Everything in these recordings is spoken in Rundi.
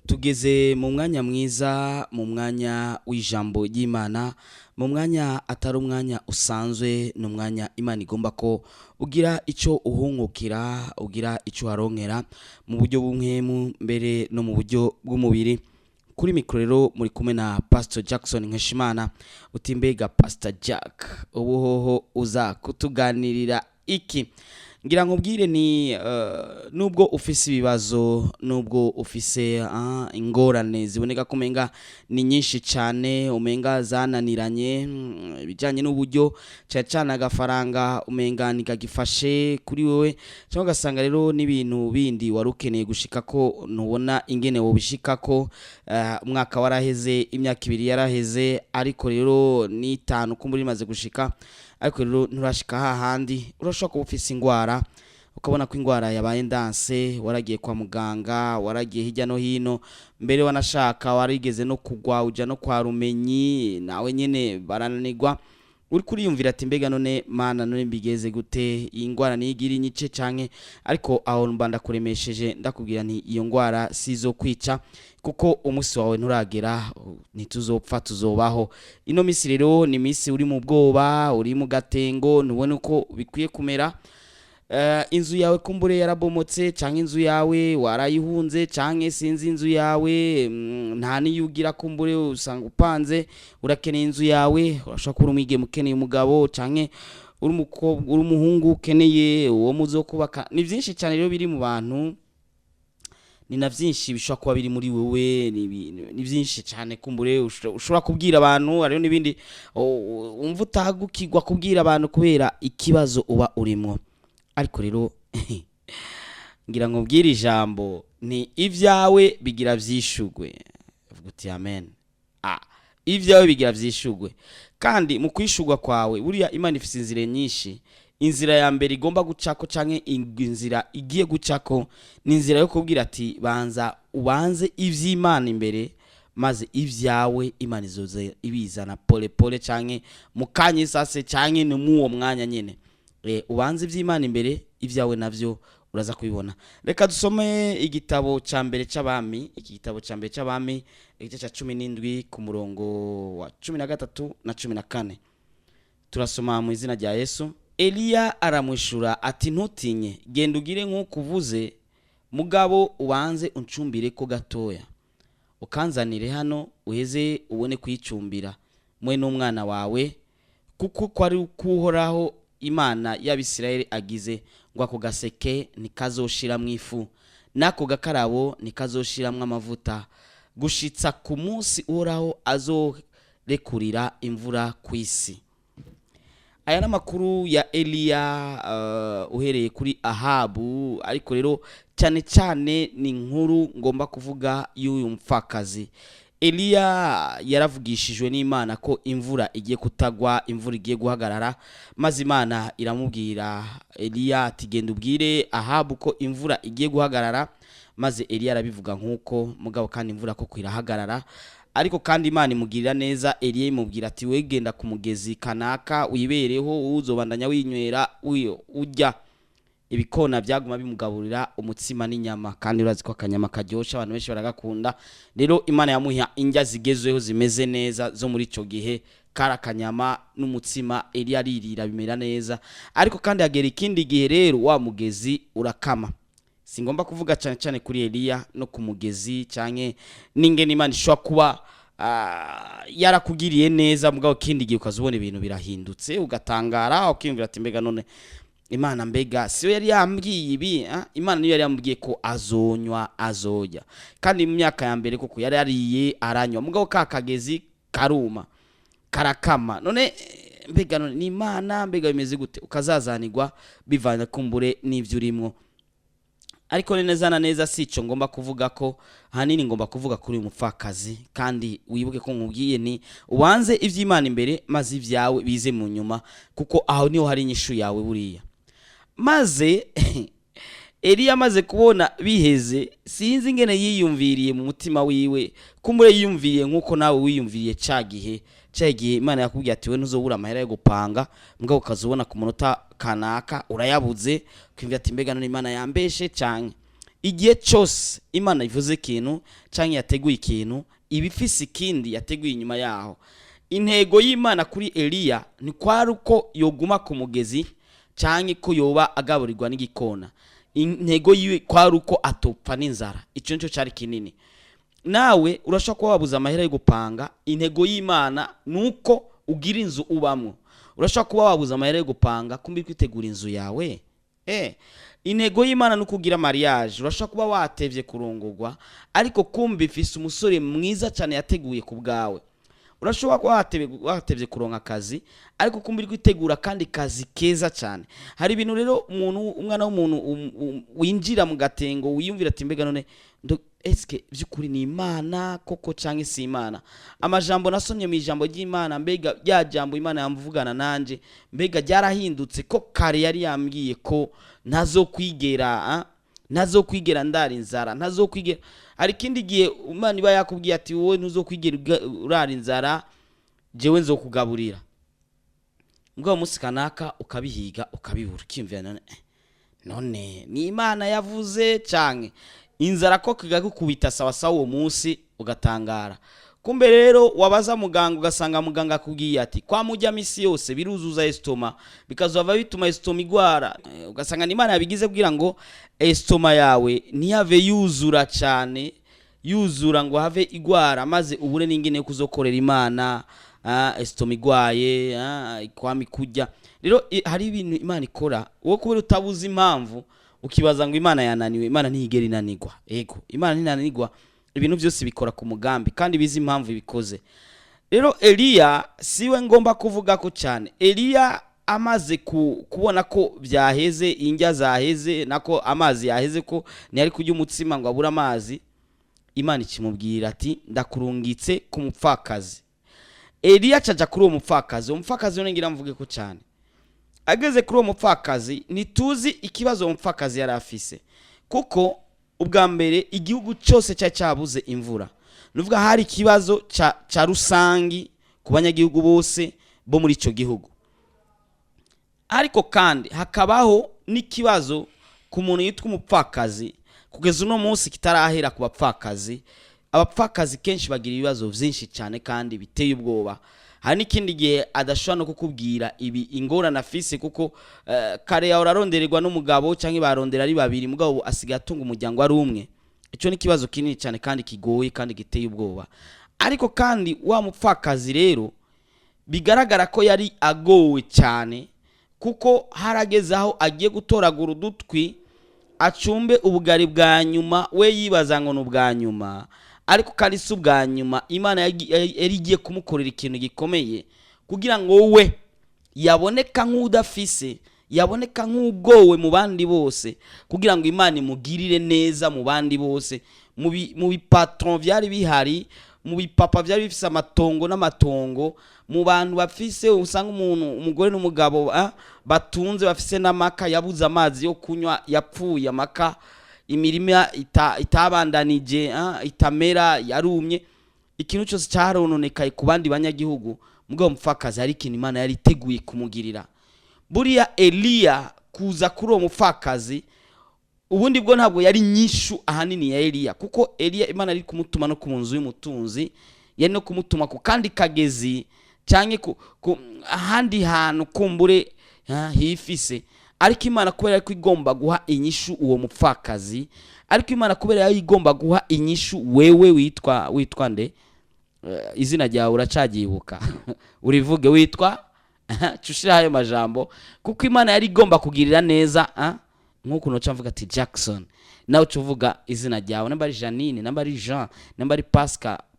Tugeze mu mwanya mwiza, mu mwanya w'ijambo ry'Imana, mu mwanya atari umwanya usanzwe. Ni umwanya Imana igomba ko ugira icyo uhungukira, ugira icyo uharonkera mu buryo bw'umwemu, mbere no mu buryo bw'umubiri. Kuri mikoro rero muri kumwe na Pastor Jackson Nkeshimana. Uti: "Mbega Pastor Jack, ubu hoho uza kutuganirira iki?" Ngira nkubwire ni nubwo ufise ibibazo, nubwo ufise ingorane ziboneka ko umenga ni nyinshi cyane, umenga zananiranye, ibijyanye n'uburyo, cyane cyane agafaranga umenga ntikagifashe kuri wewe, cyangwa ugasanga rero n'ibintu bindi wari ukeneye gushika ko ntubona ingene wobishika ko umwaka waraheze, imyaka 2 yaraheze, ariko rero n'itanu kumbura imaze gushika, ariko rero nturashika hahandi. Urashobora kuba ufise ingwara, ukabona ko ingwara yabaye ndanse, waragiye kwa muganga, waragiye hirya no hino, mbere wanashaka warigeze no kugwa uja no kwa rumenyi, nawe nyene barananirwa. Uri kuriyumvira ati: "Mbega none Mana, none mbigeze gute? Iyi ngwara niyigira inyice canke?" Ariko aho mba ndakuremesheje, ndakubwira nti iyo ngwara sizo kwica, kuko umunsi wawe nturagera. Ntituzopfa, tuzobaho. Ino misi rero ni misi uri mu bwoba, uri mu gatengo, ntubone uko bikwiye kumera. Inzu yawe kumbure yarabomotse, canke inzu yawe warayihunze, canke sinzi, inzu yawe nta niyo ugira, kumbure usanga upanze, urakeneye inzu yawe. Urashobora kuba uri umwigeme ukeneye umugabo, canke uri umukobwa, uri umuhungu ukeneye uwo muzokubaka. Ni byinshi cyane rero biri mu bantu, ni na byinshi bishobora kuba biri muri wewe. Ni byinshi cyane kumbure ushobora kubwira abantu, hariho n'ibindi wumva utagukirwa kubwira abantu kubera ikibazo uba urimwo. Ariko rero ngira ngo mbwire ijambo ni ibyawe bigira vyishugwe. Uvuga uti: "Amen." Ibyawe bigira vyishugwe, kandi mu kwishugwa kwawe buriya Imana ifise inzira nyinshi. Inzira ya mbere igomba gucako, canke inzira igiye gucako, ni inzira yo kubwira ati: "Banza ubanze ivy'Imana imbere, maze ibyawe Imana izoza ibizana pole pole, canke mu kanya isase, canke ni muwo mwanya nyene." Ubanze iby'Imana imbere, ibyawe navyo uraza kubibona. Reka dusome igitabo cya mbere c'Abami, iki gitabo cya mbere c'Abami, igice cya 17, ku murongo wa 13 na 14. Turasoma mu izina rya Yesu. Eliya aramwishura ati: "Ntutinye, genda ugire nk'uko uvuze, mugabo ubanze uncumbire ko gatoya, ukanzanire hano, uheze ubone kuyicumbira mwe n'umwana wawe, kuko ko ari kuhoraho Imana y'Abisirayeli agize ngo: Ako gaseke ntikazoshiramwo ifu, n'ako gakarabo ntikazoshiramwo amavuta, gushitsa ku munsi Uhoraho azorekurira imvura ku isi." Aya ni amakuru ya Eliya uhereye kuri Ahabu, ariko rero cyane cyane ni inkuru ngomba kuvuga y'uyu mupfakazi. Eliya yaravugishijwe n'Imana ko imvura igiye kutagwa, imvura igiye guhagarara, maze Imana iramubwira Eliya ati: "Genda ubwire Ahabu ko imvura igiye guhagarara." Maze Eliya arabivuga nk'uko, mugabo kandi imvura koko irahagarara. Ariko kandi Imana imugirira neza Eliya, imubwira ati: "We genda ku mugezi kanaka wibereho, uzobandanya winywera, urya." Ibikona byaguma bimugaburira umutsima n'inyama, kandi urazi ko akanyama karyoshe, abantu benshi baragakunda. Rero Imana yamuha indya zigezweho, zimeze neza zo muri ico gihe, kari akanyama n'umutsima. Eliya aririra, bimera neza. Ariko kandi hagera ikindi gihe rero wa mugezi urakama. Singomba kuvuga cyane cyane kuri Eliya no ku mugezi, canke n'ingene Imana ishobora kuba yarakugiriye neza, mugabo kindi gihe ukaza ubona ibintu birahindutse, ugatangara, ukiyumvira ati: "Mbega none Imana, mbega siyo yari yambwiye ibi?" Imana niyo yari yambwiye ko azonywa, azojya. Kandi mu myaka ya mbere koko yari yariye, aranywa, mugabo ka kagezi karuma, karakama. None mbega none ni Imana, mbega bimeze gute? Ukazazanirwa bivanye kumbure n'ivyo urimwo. Ariko ni neza na neza si ico ngomba kuvuga ko hanini, ngomba kuvuga kuri uyu mupfakazi. Kandi wibuke ko nkubwiye ni ubanze ivy'Imana imbere, maze ibyawe bize mu nyuma, kuko aho niho hari inyishu yawe buriya. Maze Eliya amaze kubona biheze, sinzi ingene yiyumviriye mu mutima wiwe. Kumbure yiyumviriye nk'uko nawe wiyumviriye ca gihe Imana yakubwiye ati: "We ntuzobura amahera yo gupanga," mugabo ukazubona ku munota kanaka urayabuze, ukiyumvira ati: "Mbega none Imana yambeshe?" Canke Igihe cyose Imana ivuze ikintu cyangwa yateguye ikintu, iba ifise ikindi yateguye inyuma yaho. Intego y'Imana kuri Eliya ni kwari uko yoguma ku mugezi cyangwa ko yoba agaburirwa n'igikona. Intego yiwe kwari uko atopfa n'inzara. Icyo nicyo cyari kinini. Nawe urashobora kuba wabuze amahera yo gupanga. Intego y'Imana ni uko ugira inzu ubamwo. Urashobora kuba wabuze amahera yo gupanga, kumbi kwitegura inzu yawe. Intego y'Imana ni uko ugira mariage. Urashobora kuba watevye kurongorwa, ariko kumbi ifise umusore mwiza cyane yateguye ku bwawe. Urashobora kuba watevye kuronka akazi, ariko kumbi uri kwitegura kandi kazi keza cyane. Hari ibintu rero umuntu, umwana w'umuntu, winjira mu gatengo, wiyumvira ati: "Mbega none eske by'ukuri ni Imana koko canke si Imana? Amajambo nasomye mu ijambo ry'Imana, mbega rya jambo Imana yamvugana nanje, mbega ryarahindutse ko kare yari yambwiye ko ntazokwigera, ntazokwigera ndara inzara, ntazokwigera?" Hari ikindi gihe Imana iba yakubwiye ati: "Wowe ntuzokwigera urara inzara, jewe nzokugaburira." Mbwa munsi kanaka ukabihiga ukabibura, ukiyumvira: "None none ni Imana yavuze canke inzara ko kigakukubita?" Sawa sawa, uwo munsi ugatangara. Kumbe rero wabaza muganga, ugasanga muganga akubwiye ati: "Kwa mujya misi yose biruzuza estomac, bikazova bituma estomac igwara." Ugasanga ni Imana yabigize kugira ngo estomac yawe ntiyave yuzura cyane, yuzura ngo have igwara, maze ubure n'ingene yo kuzokorera Imana. Estomac igwaye, kwami kujya. Rero hari ibintu Imana ikora, wowe kubera utabuze impamvu ukibaza ngo Imana yananiwe. Imana ntiyigera inanigwa. Yego, Imana ntinanigwa. Ibintu byose bikora ku mugambi kandi bizi impamvu ibikoze. Rero Eliya siwe ngomba kuvuga ko cyane. Eliya amaze kubona ko byaheze, indya zaheze, nako amazi yaheze, ko ntiyari kurya umutsima ngo abure amazi, Imana ikimubwira ati: "Ndakurungitse ku mupfakazi." Eliya acaja kuri uwo mupfakazi. Uwo mupfakazi none ngira mvuge ko cyane. Ageze kuri uwo mupfakazi, ntituzi ikibazo uwo mupfakazi yari afise, kuko ubwa mbere igihugu cyose cyari cyabuze imvura. Nuvuga hari ikibazo ca rusangi ku banyagihugu bose bo muri icyo gihugu, ariko kandi hakabaho n'ikibazo ku muntu yitwa umupfakazi. Kugeza uno munsi kitarahera ku bapfakazi. Abapfakazi kenshi bagira ibibazo byinshi cyane kandi biteye ubwoba. Hari n'ikindi gihe adashobora no kukubwira ibi ingorane afise, kuko kare yahora arondererwa n'umugabo cyangwa barondera ari babiri, mugabo asigaye atunga umuryango ari umwe. Icyo ni ikibazo kinini cyane kandi kigoye kandi giteye ubwoba. Ariko kandi wa mupfakazi rero bigaragara ko yari agowe cyane, kuko harageze aho agiye gutoragura udutwi acumbe ubugari bwa nyuma, we yibaza ngo ni ubwa nyuma, ariko kandi si ubwa nyuma. Imana yari igiye kumukorera ikintu gikomeye kugira ngo we yaboneka nk'udafise, yaboneka nk'ugowe mu bandi bose, kugira ngo Imana imugirire neza mu bandi bose, mu bipatron byari bihari, mu bipapa byari bifise amatongo n'amatongo, mu bantu bafise, usanga umuntu, umugore n'umugabo, batunze, bafise n'amaka, yabuze amazi yo kunywa, yapfuye amaka, imirima itabandanije, itamera, yarumye, ikintu cyose cyarononekaye ku bandi banyagihugu. Mugabo mupfakazi hari ikintu Imana yari iteguye kumugirira. Buriya Eliya kuza kuri uwo mupfakazi, ubundi bwo ntabwo yari nyishu ahanini ya Eliya, kuko Eliya Imana yari kumutuma no ku nzu y'umutunzi, yari no kumutuma ku kandi kagezi cyangwa ku ahandi hantu kumbure hifise. Ariko Imana kubera ko igomba guha inyishu uwo mupfakazi, ariko Imana kubera yo igomba guha inyishu wewe witwa nde? Izina ryawe uracyagibuka? Urivuge. Witwa cushiraho ayo majambo, kuko Imana yari igomba kugirira neza. Nk'uko unoca mvuga ati Jackson, nawe uca uvuga izina ryawe, namba ari Janine, namba ari Jean, namba ari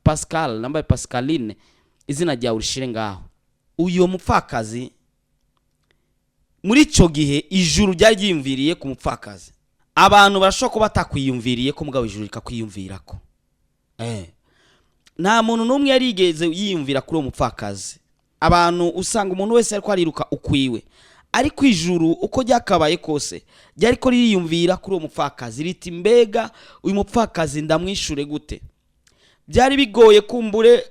Pascal, namba ari Pascaline, izina ryawe urishire ngaho. Uyo mupfakazi muri icyo gihe ijuru ryari ryiyumviriye ku mupfakazi. Abantu barashobora kuba batakwiyumviriye ko, mugabo ijuru rikakwiyumvirako. Nta muntu n'umwe yarigeze yiyumvira kuri uwo mupfakazi. Abantu usanga umuntu wese ariko ariruka ukwiwe, ariko ijuru uko ryakabaye kose ryari ko ririyumvira kuri uwo mupfakazi, riti: "Mbega uyu mupfakazi ndamwishure gute?" Byari bigoye kumbure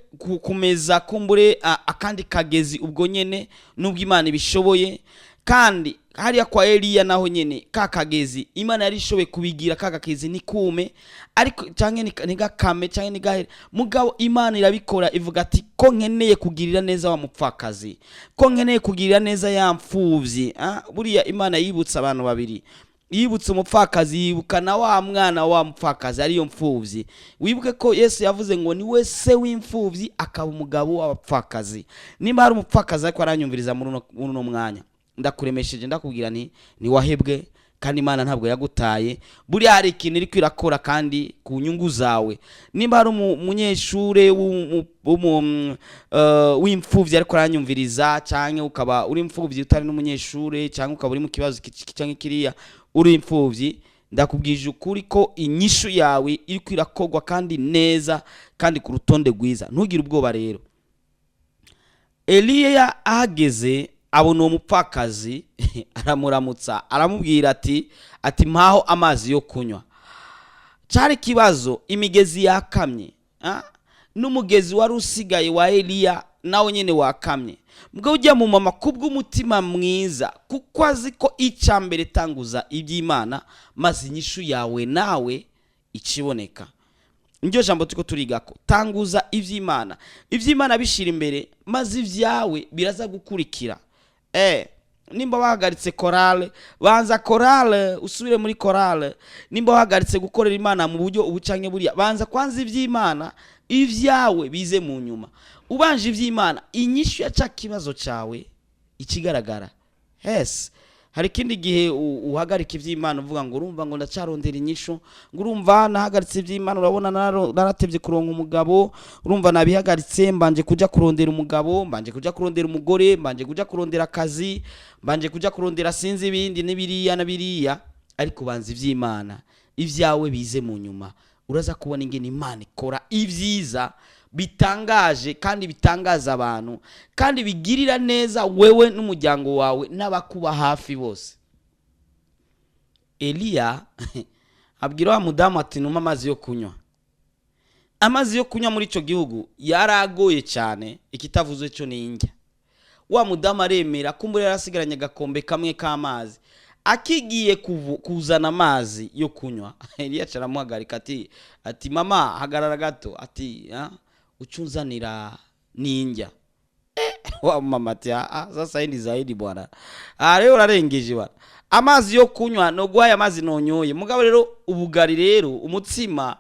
kumeza kumbure akandi kagezi ubwo nyene, nubwo Imana ibishoboye. Kandi hariya kwa Eliya naho nyene ka kagezi Imana yari ishoboye kubigira ka kagezi nikume, ariko canke ntigakame canke ntigahere. Mugabo Imana irabikora, ivuga ati ko nkeneye kugirira neza wa mupfakazi, ko nkeneye kugirira neza ya mfuvyi. Buriya Imana yibutse abantu babiri, yibutse umupfakazi, yibuka na wa mwana wa mupfakazi ariyo mfuvyi. Wibuke ko Yesu yavuze ngo ni we se w'imfuvyi akaba umugabo w'abapfakazi. Nimba hari umupfakazi ariko aranyumviriza muri uno mwanya, ndakuremesheje, ndakubwira nti ntiwahebwe kandi Imana ntabwo yagutaye. Buriya hari ikintu iriko irakora kandi ku nyungu zawe. Nimba hari umunyeshure w'imfuvyi ariko aranyumviriza, canke ukaba uri imfuvyi utari n'umunyeshure, canke ukaba uri mu kibazo iki canke kiriya uri imfuvyi, ndakubwije ukuri ko inyishu yawe iriko irakorwa kandi neza kandi ku rutonde rwiza. Ntugire ubwoba. Rero Eliya ahageze abona uwo mupfakazi, aramuramutsa, aramubwira ati mpaho amazi yo kunywa. Cyari ikibazo, imigezi yakamye, n'umugezi wari usigaye wa Eliya nawe nyine wakamye. Mbwo ujya mu mama kubw'umutima mwiza, kuko azi ko icya mbere tanguza iby'Imana maze inyishu yawe nawe ikiboneka. Niryo jambo turiko turigako: tanguza iby'Imana, iby'Imana bishira imbere maze ibyawe biraza gukurikira. Nimba wahagaritse korale, banza korale, usubire muri korale. Nimba wahagaritse gukorera Imana mu buryo ubu canke buriya, banza kwanza iby'Imana, ibyawe bize mu nyuma. Ubanje iby'Imana, inyishu ya ca kibazo cawe ikigaragara. Yes, hari ikindi gihe uhagarika iby'Imana uvuga ngo urumva ngo ndacarondera inyishu, ngo urumva nahagaritse iby'Imana, urabona naratevye kuronka umugabo, urumva nabihagaritse, mbanje kuja kurondera umugabo, mbanje kuja kurondera umugore, mbanje kuja kurondera akazi, mbanje kuja kurondera sinzi ibindi n'ibiriya na biriya. Ariko banza iby'Imana, ibyawe bize mu nyuma. Uraza kubona ingene Imana ikora ibyiza bitangaje kandi bitangaza abantu kandi bigirira neza wewe n'umuryango wawe n'abakuba hafi bose. Eliya abwira wa mudamu ati numa amazi yo kunywa. Amazi yo kunywa muri icyo gihugu yaragoye cyane, ikitavuze cyo ni indya. Wa mudamu aremera, kumbura yarasigaranye agakombe kamwe k'amazi. Akigiye kuzana amazi yo kunywa, Eliya aramuhagarika ati mama, hagarara gato, ati ucunzanira n'indya. Wa mama ati ah, sasa hii ni zaidi bwana, ah, rero urarengeje bwana. Amazi yo kunywa no guhaye amazi nonyoye, mugabo rero ubugari, rero umutsima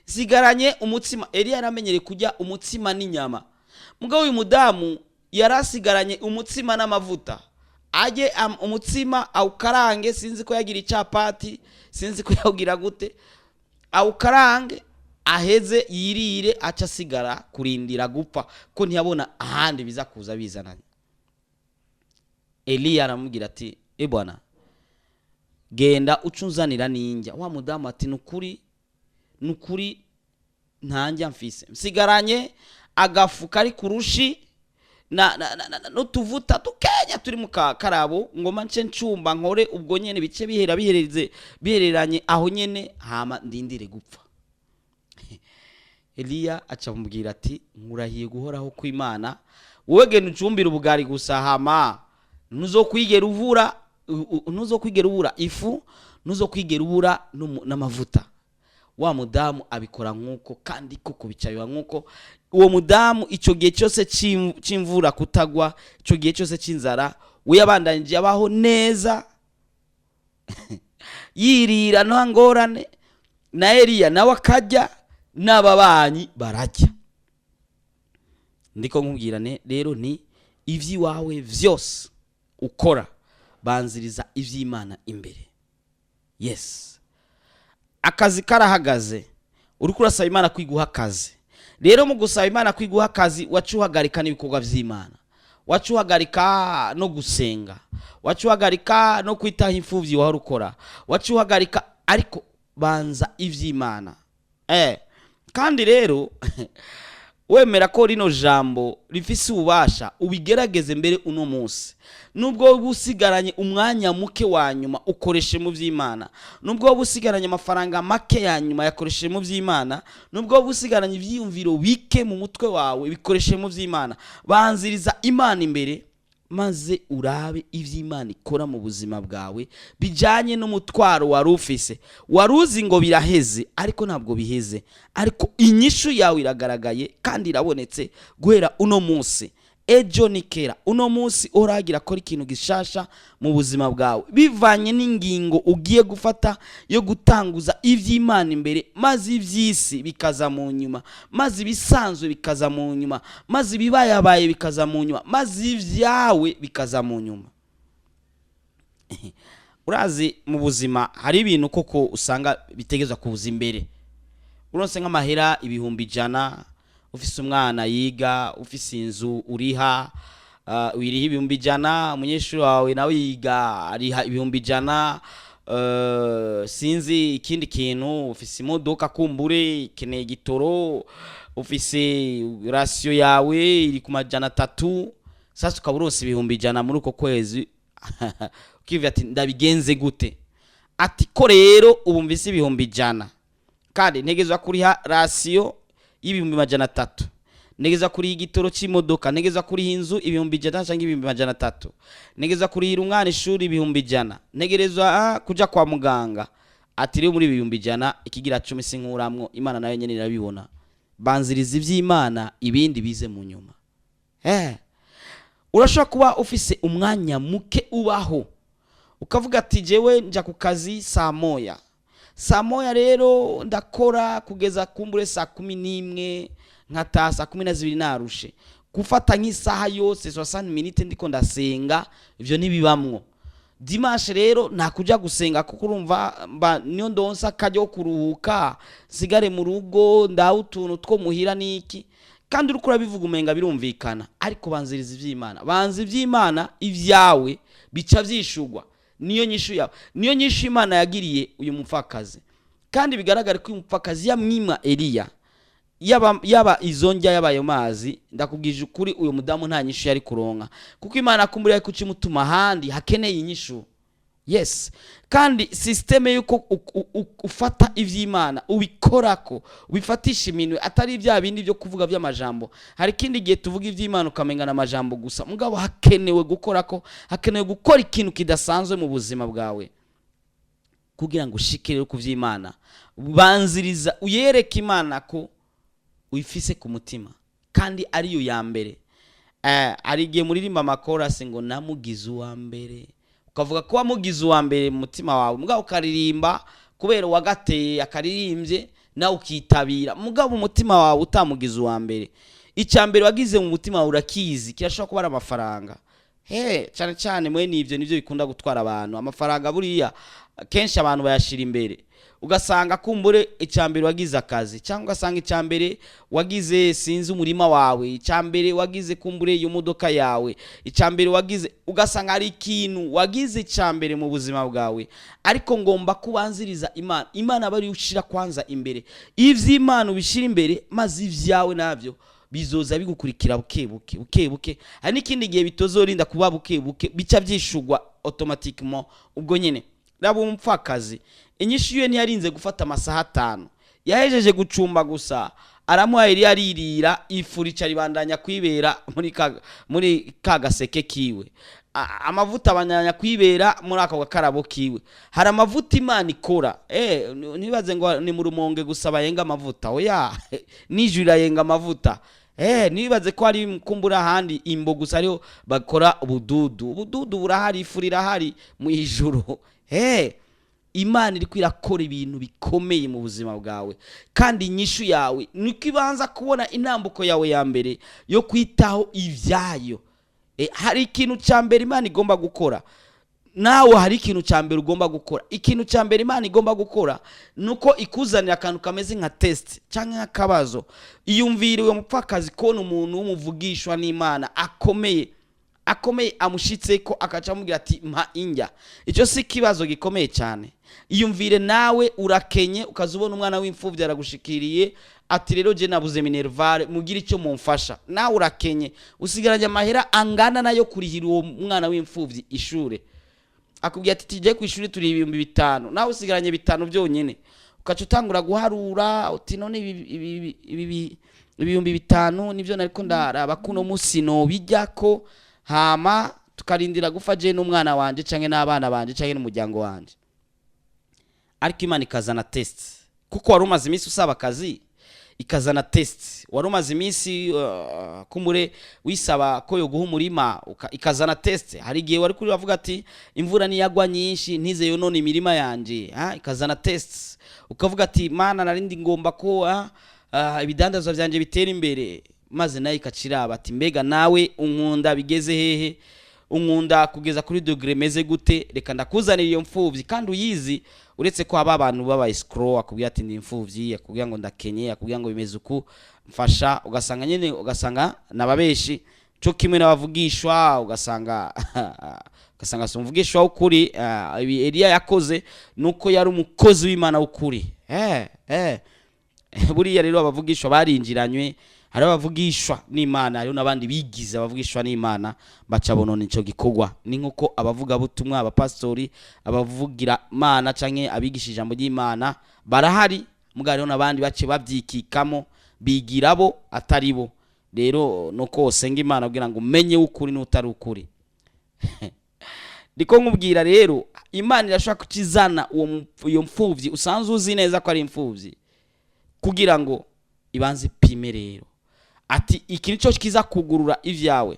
sigaranye umutsima. Eliya yaramenyereye kurya umutsima n'inyama, mugabo uyu mudamu yarasigaranye umutsima n'amavuta. Ajye umutsima awukarange, sinzi ko yagira icapati, sinzi ko yawugira gute, awukarange aheze yirire, aca asigara kurindira gupfa ko ntiyabona ahandi biza kuza bizananye. Eliya aramubwira ati e bwana, genda ucunzanira n'indya. Wa mudamu ati nukuri nukuri ntanjya mfise, nsigaranye agafu kari ku rushi na n'utuvuta dukenya turi mu karabo, ngoma nce ncumba nkore ubwo nyene bice bihera bihereze bihereranye aho nyene, hama ndindire gupfa. Eliya aca amubwira ati nkurahiye guhoraho kw'Imana, wowe genda ucumbire ubugari gusa, hama ntuzokwigera ubura ntuzokwigera ubura ifu, ntuzokwigera ubura n'amavuta. Wa mudamu abikora nk'uko, kandi koko bica biba nk'uko. Uwo mudamu icyo gihe cyose c'imvura kutagwa, icyo gihe cyose c'inzara, we yabandanije abaho neza, yirira nta ngorane, na Eliya nawe akarya n'ababanyi bararya. Ndiko nkubwirane rero ni iby'iwawe vyose ukora, banziriza iby'Imana imbere. Yes, akazi karahagaze, uriko urasaba Imana kwiguha akazi. Rero mu gusaba Imana kwiguha akazi, waca uhagarika n'ibikorwa vy'Imana, waca uhagarika no gusenga, waca uhagarika no kwitaho imfuvyi wahora ukora, waca uhagarika. Ariko banza ivy'Imana. Kandi rero wemera ko rino jambo rifise ububasha, ubigerageze mbere uno munsi. Nubwo wowe usigaranye umwanya muke wa nyuma, ukoreshe mu by'Imana. Nubwo wowe usigaranye amafaranga make ya nyuma, yakoreshe mu by'Imana. Nubwo wowe usigaranye ibyiyumviro bike mu mutwe wawe, bikoreshe mu by'Imana. Banziriza Imana imbere. Maze urabe iby'Imana ikora mu buzima bwawe bijyanye n'umutwaro wari ufise. Wari uzi ngo biraheze, ariko ntabwo biheze. Ariko inyishu yawe iragaragaye kandi irabonetse guhera uno munsi. Ejo ni kera, uno munsi uragira akora ikintu gishasha mu buzima bwawe bivanye n'ingingo ugiye gufata yo gutanguza iby'Imana imbere, maze iby'isi bikaza mu nyuma, maze ibisanzwe bikaza mu nyuma, maze ibibayabaye bikaza mu nyuma, maze ibyawe bikaza mu nyuma. Urazi, mu buzima hari ibintu koko usanga bitegezwa kuza imbere. Uronse nk'amahera 100,000, ufise umwana yiga, ufise inzu uriha, wiriha 100,000, umunyeshuri wawe nawe yiga ariha 100,000, sinzi ikindi kintu, ufise imodoka kumbure ikeneye igitoro, ufise ration yawe iri ku 300. Sasa ukaba uronse 100,000 muri uko kwezi, ukivuga ati: "Ndabigenze gute?" Ati ko rero ubu mvise 100,000 kandi ntegezwa kuriha ration y'300,000, ntegeza kuriha igitoro cy'imodoka, ntegeza kuriha inzu 100,000 cyangwa 300,000, ntegeza kurihira umwana ishuri 100,000, ntegerezwa kuja kwa muganga. Ati rero muri 100,000 ikigira cumi sinkuramwo. Imana nayo nyene irabibona. Banziriza iby'Imana, ibindi bize mu nyuma. Urashobora kuba ufise umwanya muke ubaho, ukavuga ati: "Jewe nja ku kazi saa 1, saa 1 rero ndakora kugeza kumbure saa 11, nkataha saa 12 narushe. Gufata nk'isaha yose, 60 minutes, ndiko ndasenga, ivyo ntibibamwo. Dimanche rero nta kuja gusenga, kuko urumva mba niyo ndonsa akaryo ko kuruhuka, nsigare mu rugo ndawe utuntu two muhira niki." Kandi uriko urabivuga umenga birumvikana, ariko banziriza ivy'Imana, banza ivy'Imana, ibyawe bica vyishurwa. Niyo nyishu yawe, niyo nyishu Imana yagiriye uyu mupfakazi. Kandi bigaragara ko uyu mupfakazi yamwima Eliya, yaba izo ndya, yaba ayo mazi, ndakubwije ukuri, uyu mudamu nta nyishu yari kuronka, kuko Imana kumbura yari kucimutuma ahandi hakeneye inyishu. Yes, kandi système y'uko ufata ivy'Imana, ubikorako, ubifatisha iminwe, atari bya bindi byo kuvuga by'amajambo. Hari ikindi gihe tuvuga ivy'Imana ukamengana amajambo gusa, mugabo hakenewe gukorako, hakenewe gukora ikintu kidasanzwe mu buzima bwawe kugira ngo ushike rero ku vy'Imana. Banziriza, uyereke Imana ko uyifise ku mutima kandi ariyo ya mbere. Hari igihe muririmba amakorasi ngo "Namugize uwa mbere", ukavuga ko wamugize uwa mbere mu mutima wawe, mugabo ukaririmba kubera uwagateye akaririmbye, nawe ukitabira, mugabo umutima wawe utamugize uwa mbere. Icya mbere wagize mu mutima wawe urakizi, kirashobora kuba ari amafaranga. He, cyane cyane mwe nibyo nibyo bikunda gutwara abantu, amafaranga. Buriya kenshi abantu bayashira imbere, ugasanga kumbure icya mbere wagize akazi, cyangwa ugasanga icya mbere wagize, sinzi, umurima wawe, icya mbere wagize kumbure iyo modoka yawe, icya mbere wagize, ugasanga hari ikintu wagize icya mbere mu buzima bwawe. Ariko ngomba kubanziriza Imana. Imana aba ariyo ushyira kwanza imbere. Iby'Imana ubishyira imbere, maze ibyawe nabyo bizoza bigukurikira buke buke, buke buke. Hari n'ikindi gihe bitozorinda kuba buke buke, bica byishugwa automatiquement ubwo nyine. Raba umupfakazi, inyishu ye ntiyarinze gufata amasaha 5. Yahejeje gucumba gusa, aramuha, Eliya aririra, ifu rica ribandanya kwibera muri ka gaseke kiwe. Amavuta abandanya kwibera muri ako gakarabo kiwe. Hari amavuta Imana ikora. Ntibaze ngo ni mu Rumonge gusa bayenga amavuta. Oya, n'ijuru irayenga amavuta. Ntibaze ko hari kumbura ahandi imbo gusa ariho bakora ubududu. Ubududu burahari, ifu rirahari mu ijuru. Imana iriko irakora ibintu bikomeye mu buzima bwawe, kandi inyishu yawe niko ibanza kubona intambuko yawe ya mbere yo kwitaho ibyayo. Hari ikintu cya mbere Imana igomba gukora, nawe hari ikintu cya mbere ugomba gukora. Ikintu cya mbere Imana igomba gukora ni uko ikuzanira akantu kameze nka test cyangwa nk'akabazo. Iyumvire uwo mupfakazi, kubona umuntu w'umuvugishwa n'Imana akomeye akomeye amushitse ko, akaca amubwira ati: "Mpa indya." Icyo si ikibazo gikomeye cyane? Iyumvire nawe urakenye, ukaza ubona umwana w'imfubyi aragushikiriye ati: "Rero je nabuze minerval, mugire icyo mumfasha." Nawe urakenye, usigaranye amahera angana nayo kurihira uwo mwana w'imfubyi ishure. Akubwira ati: "Tujye ku ishuri turi 5000." Nawe usigaranye 5 byonyine, ukaca utangura guharura uti: "None ibi 5000 nibyo nariko ndaraba kuno musi nobijyako, hama Tukarindira gupfa je n'umwana wanje, canke n'abana banje, canke n'umuryango wanje. Ariko Imana ikazana test, kuko wari umaze iminsi usaba akazi, ikazana test. Wari umaze iminsi kumure wisaba ko yoguha umurima, ikazana test. Hari igihe wari kuri bavuga ati: "Imvura niyagwa nyinshi ntize yonone imirima yanje." Ha, ikazana test. Ukavuga ati: "Mana, narindi ngomba ko ibidandazwa vyanje bitera imbere." Maze nayo ikaciraba ati: "Mbega nawe unkunda bigeze hehe? Unkunda kugeza kuri degré meze gute? Reka ndakuzanira iyo mfuvyi." Kandi uyizi, uretse ko haba abantu baba escroc, akubwira ati: "Ndi imfuvyi," akubwira ngo: "Ndakenye," akubwira ngo: "Bimeze uku, mfasha." Ugasanga nyene, ugasanga nababeshi cyo kimwe n'abavugishwa, ugasanga si umuvugishwa w'ukuri. Ibi Eliya yakoze nuko yari umukozi w'Imana w'ukuri. Buriya rero abavugishwa barinjiranywe. Hari abavugishwa n'Imana, hariho n'abandi bigize abavugishwa n'Imana, baca bonona ico gikorwa. Ni nkuko abavugabutumwa, abapastori, abavugira Imana canke abigisha ijambo ry'Imana barahari, muga hariho n'abandi bace bavyikikamo, bigira bo atari bo. Rero nuko usenga Imana kugira ngo umenye ukuri n'utari ukuri. Ndiko nkubwira rero, Imana irashobora kukizana iyo mfuvyi usanzwe uzi neza ko ari imfuvyi, kugira ngo ibanze ipime rero ati: "Iki nico kiza kugurura ivyawe.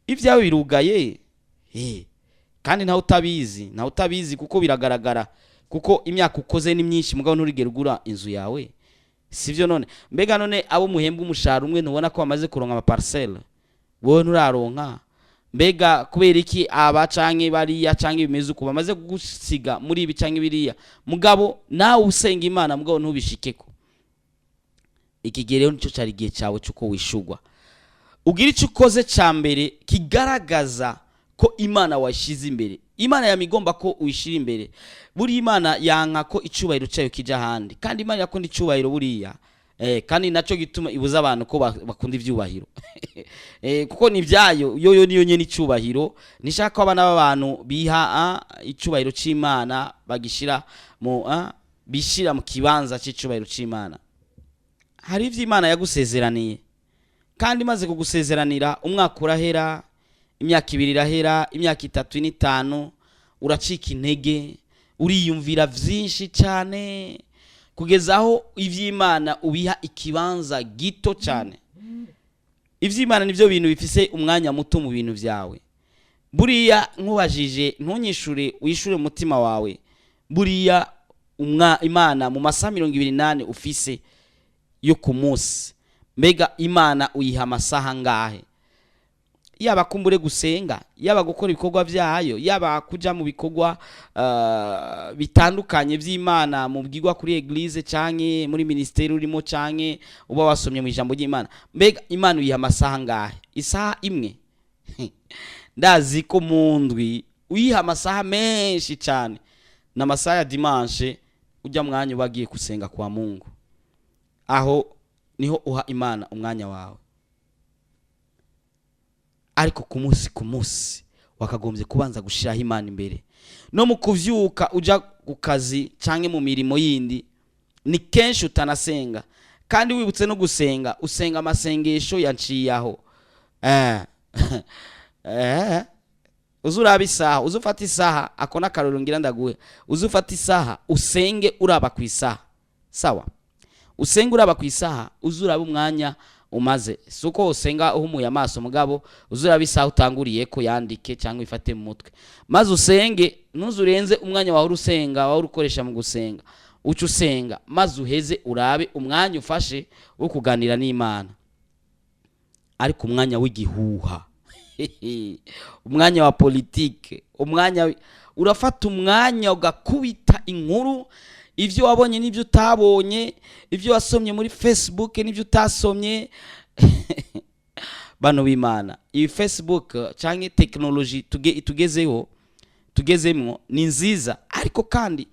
Ivyawe birugaye." Kandi ntawe utabizi, ntawe utabizi, kuko biragaragara, kuko imyaka ukoze ni myinshi, mugabo nturigera ugura inzu yawe, sivyo? None mbega none abo muhembwa umushahara umwe, ntubona ko bamaze kuronka amaparcelle, wowe nturaronka? Mbega kubera iki aba canke bariya canke bimeze uko bamaze kugusiga muri ibi canke biriya, mugabo nawe usenga Imana, mugabo ntubishikeko? Iki gihe rero nicyo cyari igihe cyawe cy'uko wishugwa, ugira icyo ukoze cya mbere kigaragaza ko Imana washyize imbere. Imana yamigomba ko uyishyira imbere. Buriya Imana yanka ko icyubahiro cyayo kijya ahandi, kandi Imana irakunda icyubahiro buriya. Kandi nacyo gituma ibuza abantu ko bakunda ibyubahiro, kuko ni ibyayo, yoyo niyo nyene icyubahiro. Nishaka ko abana b'abantu biha icyubahiro cy'Imana, bagishira mu bishira mu kibanza cy'icyubahiro cy'Imana. Hari ivyo Imana yagusezeraniye, kandi imaze kugusezeranira, umwaka urahera, imyaka 2 irahera, imyaka 3 n'itanu, uracika intege, uriyumvira vyinshi cyane, kugeza aho ivy'Imana ubiha ikibanza gito cyane. Ivy'Imana nivyo bintu bifise umwanya muto mu bintu vyawe. Buriya nkubajije, ntunyishure, wishure umutima wawe. Buriya Imana mu masaha 24 ufise yo ku munsi, mbega Imana uyiha amasaha angahe? Yaba kumbure gusenga, yaba gukora ibikorwa byayo, yaba kuja mu bikorwa bitandukanye by'Imana mubwirwa kuri église, canke muri ministeri urimo, canke uba wasomye mu ijambo ry'Imana, mbega Imana uyiha amasaha angahe? Isaha imwe? Ndazi ko mu ndwi uyiha amasaha menshi cyane n'amasaha ya dimanche, ujya mwanya uba agiye gusenga kwa Mungu. Aho niho uha Imana umwanya wawe. Ariko ku munsi ku munsi wakagombye kubanza gushiraho Imana imbere. No mu kuvyuka uja ku kazi canke mu mirimo yindi, ni kenshi utanasenga, kandi wibutse no gusenga, usenga amasengesho yanciye aho. Uze uraba isaha, uze ufata isaha. Ako n'akarorero ngira ndaguhe. Uze ufata isaha, usenge uraba ku isaha. Sawa, usenge uraba ku isaha, uze uraba umwanya umaze. Si uko usenga uhumuye amaso, mugabo uze uraba isaha utanguriye ko, yandike cyangwa ifate mu mutwe, maze usenge. Ntuze urenze umwanya wawe usenga, wawe ukoresha mu gusenga. Uca usenga, maze uheze urabe umwanya ufashe wo kuganira n'Imana. Ariko umwanya w'igihuha, umwanya wa politike, umwanya urafata umwanya ugakubita inkuru, ibyo wabonye n'ibyo utabonye, ibyo wasomye muri Facebook n'ibyo utasomye. Bano b'Imana, iyi Facebook cyangwa tekinoloji itugezeho, tugezemwo, ni nziza, ariko kandi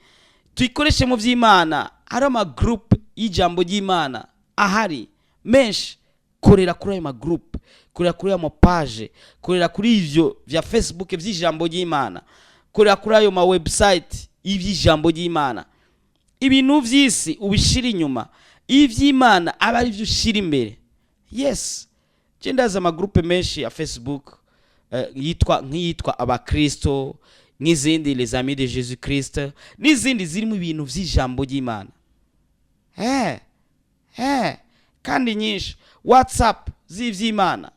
tuyikoreshe mu by'Imana. Hari amagroupe y'ijambo ry'Imana ahari menshi. Korera kuri ayo magroupe, korera kuri ayo mapages, korera kuri ivyo vya Facebook vy'ijambo ry'Imana, korera kuri ayo ma website y'ivy'ijambo ry'Imana. Ibintu vy'isi ubishira inyuma, ivy'Imana aba ari byo ushira imbere. Yes, je ndazi amagroupe menshi ya Facebook. yitwa nk'iyitwa Abakristo, n'izindi Les Amis de Jésus Christ, n'izindi zirimo ibintu vy'ijambo ry'Imana, kandi nyinshi, WhatsApp z'ivy'Imana,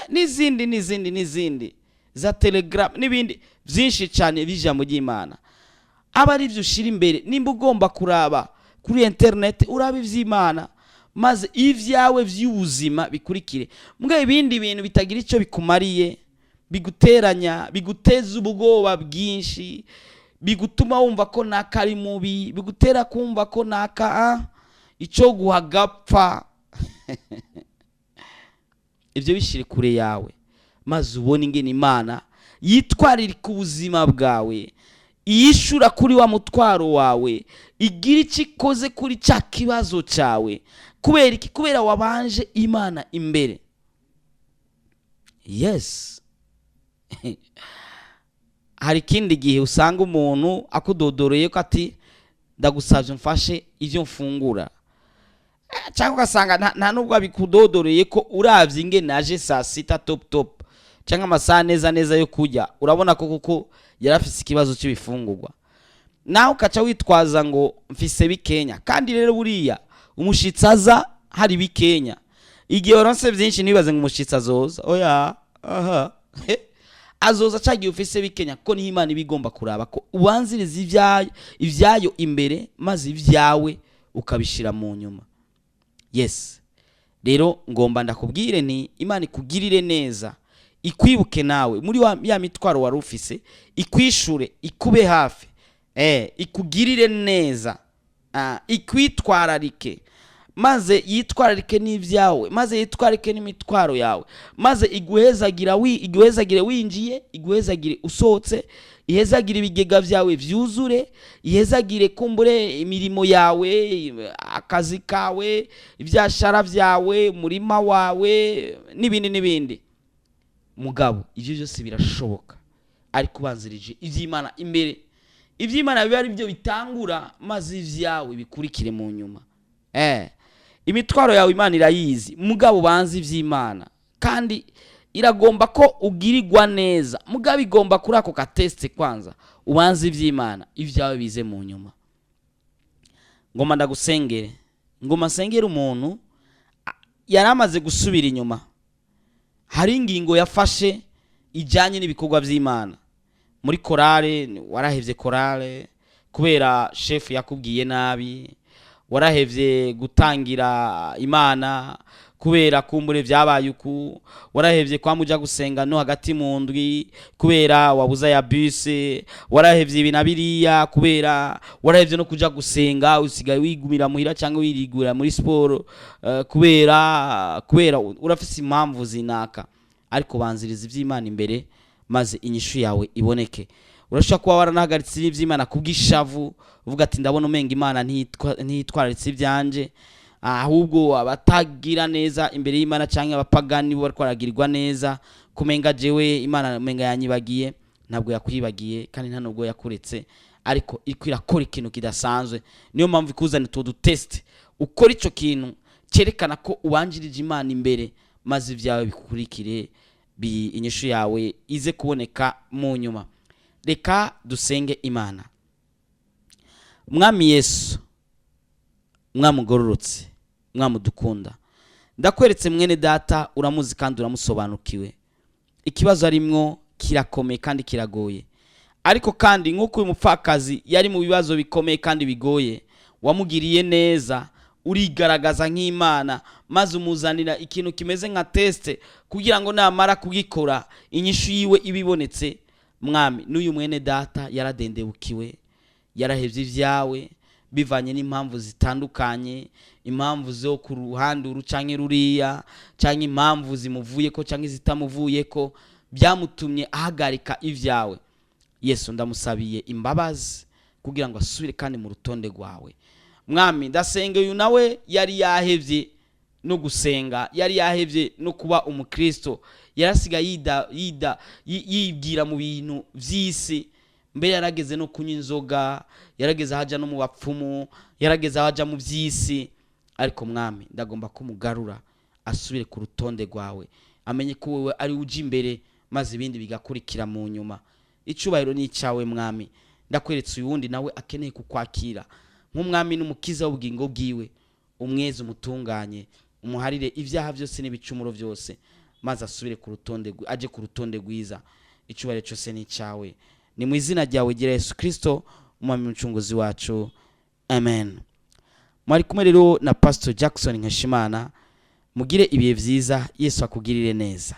n'izindi n'izindi n'izindi za Telegram n'ibindi byinshi cyane by'ijambo ry'Imana. Aba ari byo ushyira imbere. Nimba ugomba kuraba kuri interineti, uraba iby'Imana, maze ibyawe by'ubuzima bikurikire. Mbwa ibindi bintu bitagira icyo bikumariye, biguteranya, biguteza ubwoba bwinshi, bigutuma wumva ko naka ari mubi, bigutera kumva ko naka icyo guha gapfa, ibyo bishyire kure yawe, maze ubone ingene Imana yitwaririka ubuzima bwawe, yishura kuri wa mutwaro wawe, igira icyo ikoze kuri cya kibazo cyawe. Kubera iki? Kubera wabanje Imana imbere. Yes, hari ikindi gihe usanga umuntu akudodoreye ko ati: "Ndagusabye mfashe ibyo mfungura." Cyangwa ugasanga nta nubwo abikudodoreye, ko urabye ingene aje saa sita top top, cyangwa amasaha neza neza yo kurya, urabona ko kuko yari afise ikibazo cy'ibifungurwa, nawe ukaca witwaza ngo mfise bikenya. Kandi rero buriya umushitsi aza hari bikenya. Igihe waronse byinshi, ntibaze ngo umushitsi azoza. Oya, aha azoza cagiye ufise bikenya, kuko niho Imana iba igomba kuraba ko ubanziriza ibyayo imbere, maze ibyawe ukabishira mu nyuma. Yes, rero ngomba ndakubwire ni Imana ikugirire neza, ikwibuke nawe muri ya mitwaro wari ufise, ikwishure, ikube hafi, ikugirire neza, ikwitwararike, maze yitwararike n'ibyawe, maze yitwararike n'imitwaro yawe, maze iguhezagire winjiye, iguhezagire usohotse, ihezagire ibigega byawe byuzure, ihezagire kumbure imirimo yawe, akazi kawe, ibyashara byawe, umurima wawe, n'ibindi n'ibindi. Mugabo ibyo byose birashoboka ariko ubanzirije iby'Imana imbere. Iby'Imana biba ari byo bitangura, maze ibyawe bikurikire mu nyuma. Imitwaro yawe Imana irayizi, mugabo ubanze iby'Imana. Kandi iragomba ko ugirirwa neza, mugabo igomba kuri ako katesite kwanza ubanze iby'Imana, ibyawe bize mu nyuma. Ngoma ndagusengere, ngoma nsengere umuntu yari amaze gusubira inyuma. Hari ingingo yafashe ijyanye n'ibikorwa by'Imana muri korale. Warahevye korale kubera shefu yakubwiye nabi, warahevye gutangira Imana kubera kumbure byabaye uku, warahevye kwa muja gusenga no hagati mu ndwi kubera wabuza ya buse, warahevye ibi na biriya, kubera warahevye no kuja gusenga, usigaye wigumira muhira cyangwa wirigura muri siporo, kubera urafise impamvu zinaka. Ariko banziriza iby'Imana imbere, maze inyishu yawe iboneke. Urashobora kuba waranahagaritse n'iby'Imana kubw'ishavu, uvuga ati: "Ndabona umenga Imana ntiyitwararitse ibyanje, ahubwo abatagira neza imbere y'Imana cyangwa abapagani bo bariko baragirirwa neza, kumenga jewe Imana umenga yanyibagiye." Ntabwo yakwibagiye, kandi nta nubwo yakuretse, ariko iriko irakora ikintu kidasanzwe. Niyo mpamvu ikuzana utwo duteste, ukora ico kintu cyerekana ko ubanjirije Imana imbere, maze ibyawe bikurikire, inyishu yawe ize kuboneka mu nyuma. Reka dusenge Imana. Mwami Yesu, Mwami ugororotse, Mwami udukunda, ndakweretse mwene data. Uramuzi kandi uramusobanukiwe. Ikibazo arimwo kirakomeye kandi kiragoye, ariko kandi nk'uko uyu mupfakazi yari mu bibazo bikomeye kandi bigoye, wamugiriye neza, urigaragaza nk'Imana, maze umuzanira ikintu kimeze nka test, kugira ngo namara kugikora inyishu yiwe iba ibonetse. Mwami, n'uyu mwene data yaradendebukiwe, yarahevye ibyawe bivanye n'impamvu zitandukanye, impamvu zo ku ruhande uru canke ruriya, canke impamvu zimuvuyeko canke zitamuvuyeko, byamutumye ahagarika ibyawe. Yesu, ndamusabiye imbabazi kugira ngo asubire kandi mu rutonde rwawe. Mwami, ndasenga uyu nawe yari yahevye no gusenga, yari yahevye no kuba umukristo, yarasigaye yida yida yibwira mu bintu vy'isi. Mbere yarageze no kunywa inzoga, yarageze aho aja no mu bapfumu, yarageze aho aja mu vy'isi. Ariko Mwami, ndagomba kumugarura asubire ku rutonde rwawe. Amenye ko wowe ari uja imbere, maze ibindi bigakurikira mu nyuma. Icubahiro ni icyawe, Mwami. Ndakweretse uyu wundi nawe akeneye kukwakira nk'Umwami n'Umukiza w'ubugingo bwiwe. Umweze, umutunganye, umuharire ibyaha byose n'ibicumuro byose, maze asubire ku rutonde aje ku rutonde rwiza. Icubahiro cyose ni icyawe. Ni mu izina ryawe gira Yesu Kristo, Umwami Umucunguzi wacu, amen. Mwari kumwe rero na Pastor Jackson Nkeshimana. Mugire ibihe byiza, Yesu akugirire neza.